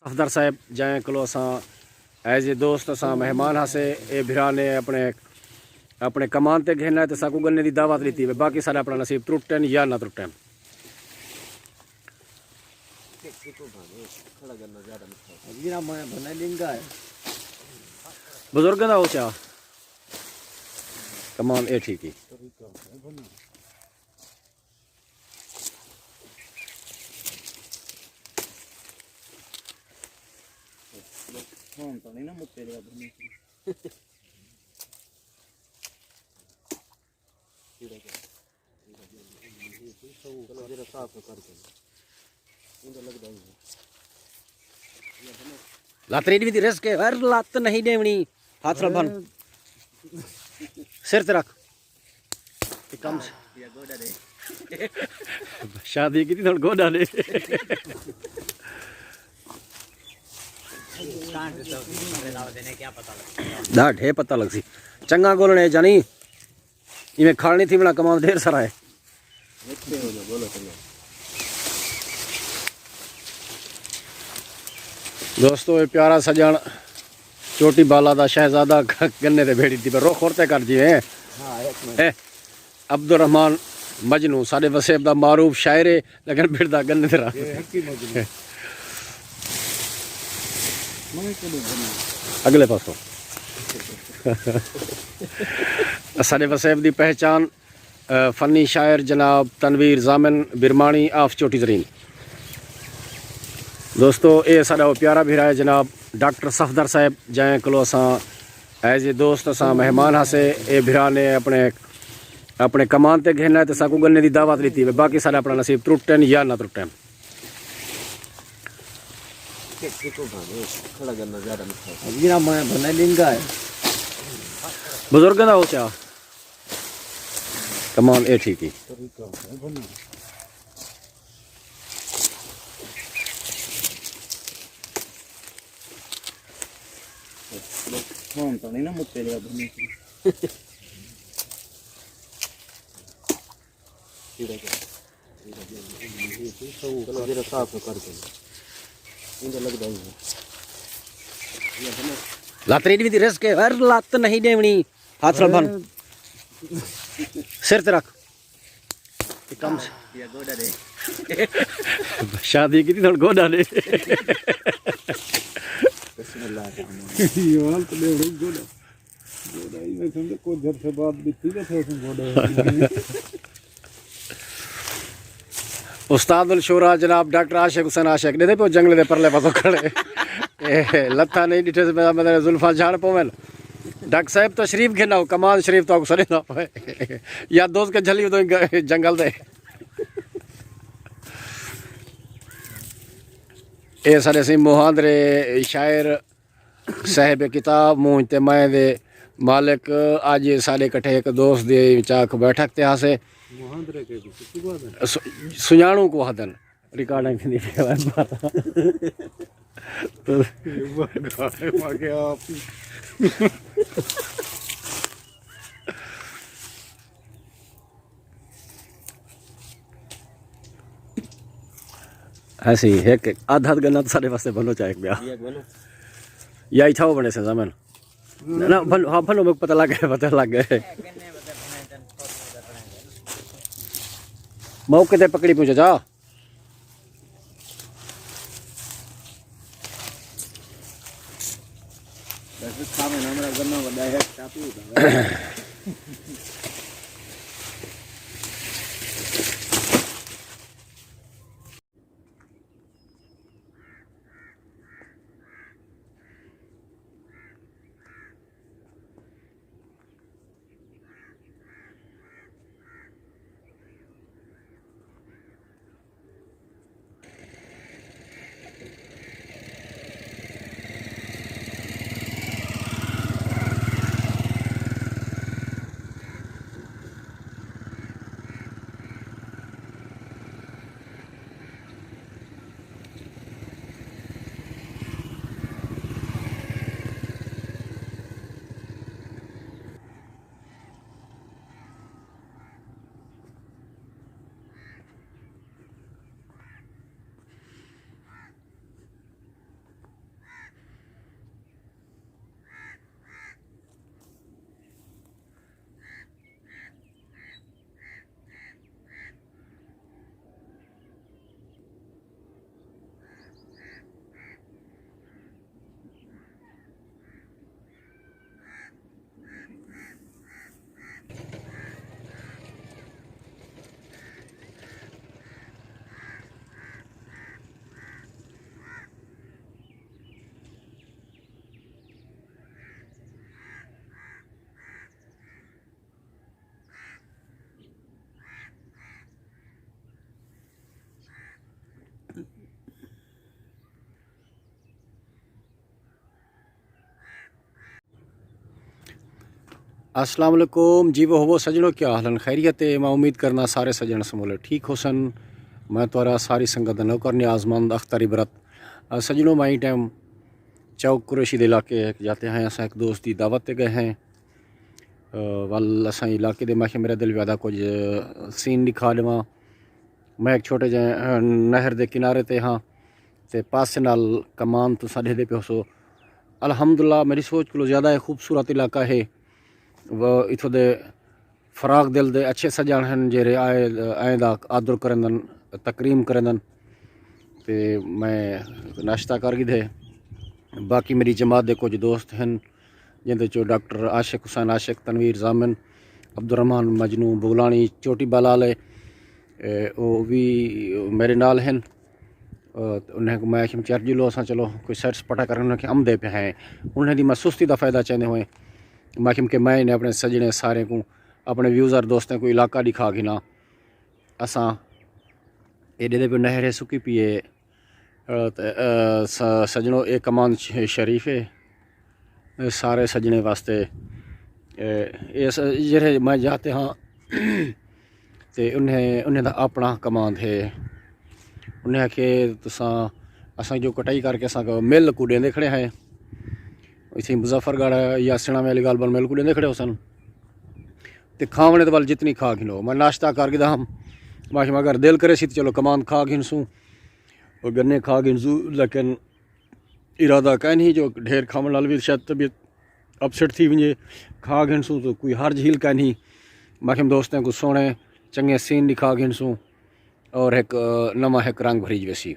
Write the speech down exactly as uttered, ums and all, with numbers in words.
صفدر صاحب جائیں کولو اساں ایز اے دوست اساں مہمان ہاسے۔ اے بھرا نے اپنے اپنے کمان تے گھن آئے تے ساکوں گنے دی دعوت ݙتی وے، باقی ساݙا اپݨا نصیب ترٹن یا نہ ترٹن۔ بزرگاں دا ہو چا کمان اے ٹھیک ہی۔ لاتری ݙیوی دی رزق ہے، ہر لات نہیں ݙیوݨی۔ ہتھ نال بھن۔ سر تے رکھ۔ تے کم س-، شادی کیتی تھوڑا گوڈا ݙے۔ ݙاڈھے پتہ لڳسی۔ چنڳا ڳولݨے جانی۔ ایویں کھاݨی تھی بنا کماؤ ڈھیر سارا ہے۔ دوستو، اے پیارا سڄݨ چوٹی بالا دا شہزادہ گنے تے بھیڑی دی رخ خور تے کر جیویں۔ اے عبدالرحمان مجنوں ساݙے وسیب دا معروف شاعر ہے، لیکن بھڑدا گنے تے رہا۔ اڳلے پاسوں۔ ساݙے وسیب دی پہچان، اے، فنی شاعر جناب تنویر ضامن برمانی آف چوٹی زرین۔ دوستو، اے ساݙا او پیارا بھرا ہے جناب ڈاکٹر صفدر صاحب، جائیں کولو اساں ایز اے دوست اساں مہمان ہاسے۔ اے بھرا نے اپݨے اپݨے کمان تے گھن آئے تے ساکوں گنے دی دعوت ݙتی وے، باقی ساݙا اپݨا نصیب ترٹن یا نہ ترٹن۔ بزرگاں دا ہو چا کمان اے ٹھیک ہی۔ لاتری ݙیوی دی رزق ہے، ہر لات نہیں ݙیوݨی۔ ہتھ نال بھن۔ سر تے رکھ۔ تے کم س-، شادی کیتی تھوڑا گوڈا ݙے۔ استاد الشعراء جناب ڈاکٹر عاشق حسین عاشق ݙیہدے پئے جنگلے دے پرلے پاسوں کھڑے۔ اے لتھاں نہیں ݙٹھے سے، میݙا مطلب زلفاں جھڑ پوون۔ ڈاکٹر صاحب تشریف گھن آؤ، کمال شریف تہاکوں سݙیندا پئے۔ یا دوست کے جھلی ودوں جنگل دے۔ اے ساݙے سی مہاندرے شاعر صاحب کتاب مونجھ تے مائیں دے مالک، اڄ ساݙے کٹھے ہک دوست دے چاک بیٹھک تے ہاسے۔ مہاندرے کے بھی سچی بات ہے۔ س-، سنڄاݨوں کوں آہدن۔ ریکارڈنگ تھیندی پئی ہے۔ ایسی ہک ادھ ادھ گنا تو ساݙے واسطے بھنو چاہے ٻیا۔ یا اتھاؤ بݨے سے زمن۔ نہ، نہ، بھنو، ہاں، بھنو، میکوں پتہ لڳ ڳئے، پتہ لڳ ڳئے۔ موقع تے پکڑی پوچھو جا۔ السلام علیکم جی، وہ ہوو سجنوں، کیا حالن؟ خیریت ہے؟ میں امید کرنا سارے سجن سمولے ٹھیک ہو سن۔ میں تھوڑا ساری سنگت دا نوکر نیاز مند اختر عبرت۔ آ، سجنوں، میں ٹائم چوک قریشی دے علاقے جاتے ہیں، اساں ایک دوست دی دعوت تے گئے ہیں۔ آ، ول اساں علاقے دے، میں میرا دل ویدا کچھ سین دکھا دیواں۔ میں ایک چھوٹے جے، آ، نہر دے کنارے تے ہاں، تے پاسے نال کمان تساں ݙیہدے پئے ہوسو۔ الحمدللہ، میری سوچ کولو زیادہ اے خوبصورت علاقہ ہے۔ وہ اتھوں دے فراخ دل دے اچھے سڄݨ ہن، جیڑھے آئے، آئیں دا آدر کریندن، تکریم کریندن۔ تے میں ناشتہ کر گھدے۔ باقی میری جماعت دے کچھ دوست ہن، جیندے چوں ڈاکٹر عاشق حسین عاشق، تنویر ضامن، عبدالرحمن مجنوں بغلانی، چوٹی بلال ہے، اے، او وی میرے نال ہن۔ آ، تے انہیں کوں میں آکھیم، چر جلو اساں چلو کوئی سیر سپاٹا کرن، انہیں آکھیا امدے پئے ہیں۔ انہیں دی میں سستی دا فائدہ چیندے ہوئے میں آکھیم کہ میں انہیں اپݨے سڄݨے سارے کوں، اپݨے ویوزر دوستیں کوں علاقہ ݙکھا گھناں۔ اساں اے ݙیہدے پئے، نہر ہے سکی پئی ہے۔ آ، تے، آ، س-، سڄݨو، اے کمان ش-، شریف ہے۔ اے سارے سڄݨیں واسطے، اے، اے س-، جیڑھے میں جاتے ہاں، تے انہیں، انہیں دا اپݨا کماند ہے۔ انہیں آکھے، تساں، اساں جو کٹائی کر کے اساں کوں مل کوں ݙیندے کھڑے ہیں، اتھیں مظفر گڑھ یا سݨاوے والی ڳالھ بن مل کوں ݙیندے کھڑے ہوسن، تے کھاوݨے دے ول جتنی کھا گھنو۔ میں ناشتہ کر گھدا ہم، میں آکھیا اگر دل کرے سی تے چلو کماند کھا گھنسوں، او گنے کھا گھنسوں، لیکن ارادہ کائنی جو ڈھیر کھاوݨ نال وی شاید طبیعت اپسیٹ تھی ونڄے۔ کھا گھنسوں تو کوئی حرج ہیل کائنی۔ میں آکھیم دوستیں کوں سوہݨے چنڳے سین ݙکھا گھنسوں، اور ہک، آ، نواں ہک رنگ بھریج ویسی۔